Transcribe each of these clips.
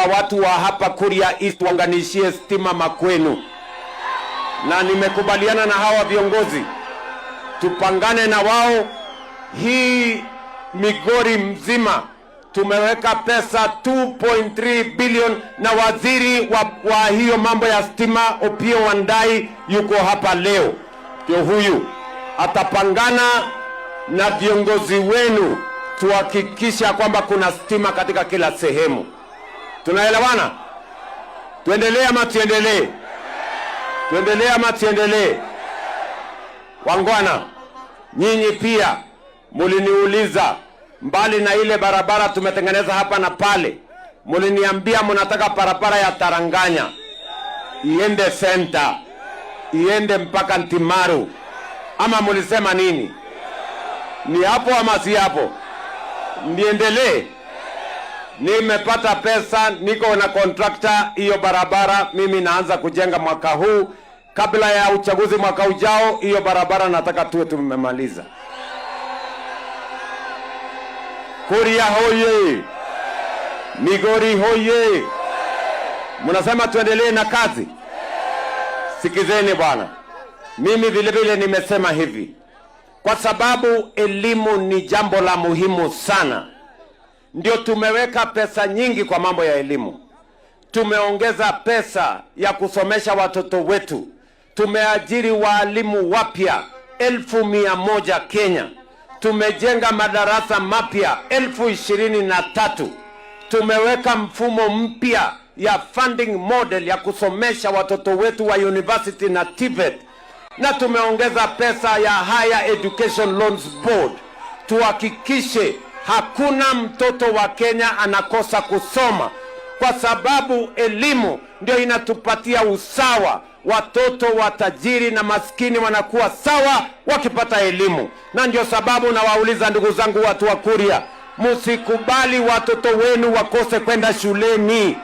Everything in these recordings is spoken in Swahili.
kwa watu wa hapa Kuria East waunganishie stima makwenu, na nimekubaliana na hawa viongozi tupangane na wao. Hii Migori mzima tumeweka pesa 2.3 billion, na waziri wa hiyo mambo ya stima Opiyo Wandayi yuko hapa leo, ndio huyu atapangana na viongozi wenu tuhakikisha kwamba kuna stima katika kila sehemu. Tunaelewana? Tuendelee ama tuendelee? Tuendelee ama tuendelee? Wangwana, nyinyi pia muliniuliza, mbali na ile barabara tumetengeneza hapa na pale, muliniambia munataka barabara ya Taranganya iende center, iende mpaka Ntimaru, ama mulisema nini? Ni hapo ama si hapo? Niendelee? Nimepata pesa, niko na contractor hiyo barabara, mimi naanza kujenga mwaka huu. Kabla ya uchaguzi mwaka ujao, hiyo barabara nataka tuwe tumemaliza. Kuria hoye! Migori hoye! Mnasema tuendelee na kazi? Sikizeni bwana, mimi vile vile nimesema hivi, kwa sababu elimu ni jambo la muhimu sana, ndio tumeweka pesa nyingi kwa mambo ya elimu. Tumeongeza pesa ya kusomesha watoto wetu, tumeajiri waalimu wapya 100,000 Kenya, tumejenga madarasa mapya 23,000, tumeweka mfumo mpya ya funding model ya kusomesha watoto wetu wa university na TVET, na tumeongeza pesa ya Higher Education Loans Board tuhakikishe hakuna mtoto wa Kenya anakosa kusoma, kwa sababu elimu ndio inatupatia usawa. Watoto wa tajiri na maskini wanakuwa sawa wakipata elimu, na ndio sababu nawauliza ndugu zangu, watu wa Kuria, msikubali watoto wenu wakose kwenda shuleni,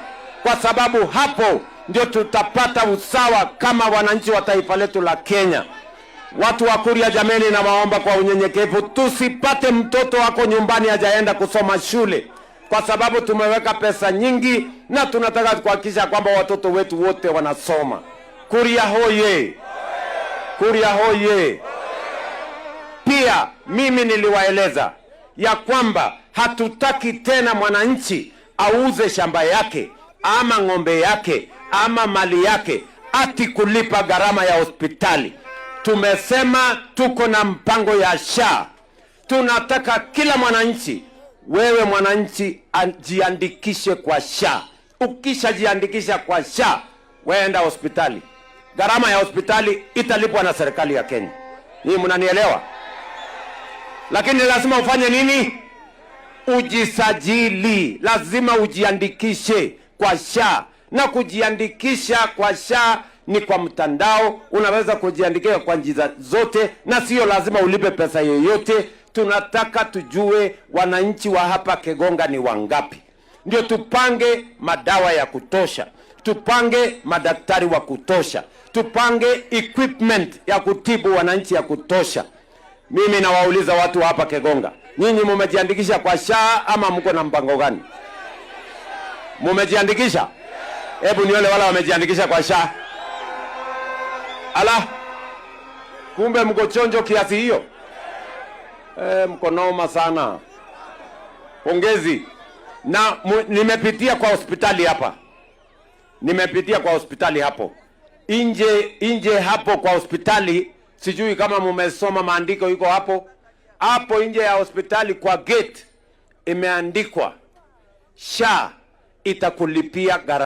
kwa sababu hapo ndio tutapata usawa kama wananchi wa taifa letu la Kenya. Watu wa Kuria, jameni, nawaomba kwa unyenyekevu, tusipate mtoto wako nyumbani hajaenda kusoma shule, kwa sababu tumeweka pesa nyingi na tunataka kuhakikisha kwamba watoto wetu wote wanasoma. Kuria hoye! Kuria hoye! Pia mimi niliwaeleza ya kwamba hatutaki tena mwananchi auze shamba yake ama ng'ombe yake ama mali yake ati kulipa gharama ya hospitali. Tumesema tuko na mpango ya SHA. Tunataka kila mwananchi, wewe mwananchi, jiandikishe kwa SHA. Ukishajiandikisha kwa SHA, weenda hospitali, gharama ya hospitali italipwa na serikali ya Kenya. Nyinyi mnanielewa? Lakini lazima ufanye nini? Ujisajili, lazima ujiandikishe kwa SHA. Na kujiandikisha kwa SHA ni kwa mtandao, unaweza kujiandikisha kwa njia zote, na sio lazima ulipe pesa yoyote. Tunataka tujue wananchi wa hapa Kegonga ni wangapi, ndio tupange madawa ya kutosha, tupange madaktari wa kutosha, tupange equipment ya kutibu wananchi ya kutosha. Mimi nawauliza watu hapa Kegonga, nyinyi mumejiandikisha kwa SHA ama mko na mpango gani? Mumejiandikisha? Hebu nione wala wamejiandikisha kwa SHA. Ala, kumbe mko chonjo kiasi hiyo. Mko noma sana. Pongezi. Na nimepitia kwa hospitali hapa, nimepitia kwa hospitali hapo nje hapo kwa hospitali, sijui kama mumesoma maandiko iko hapo hapo nje ya hospitali kwa gate imeandikwa SHA itakulipia gharama.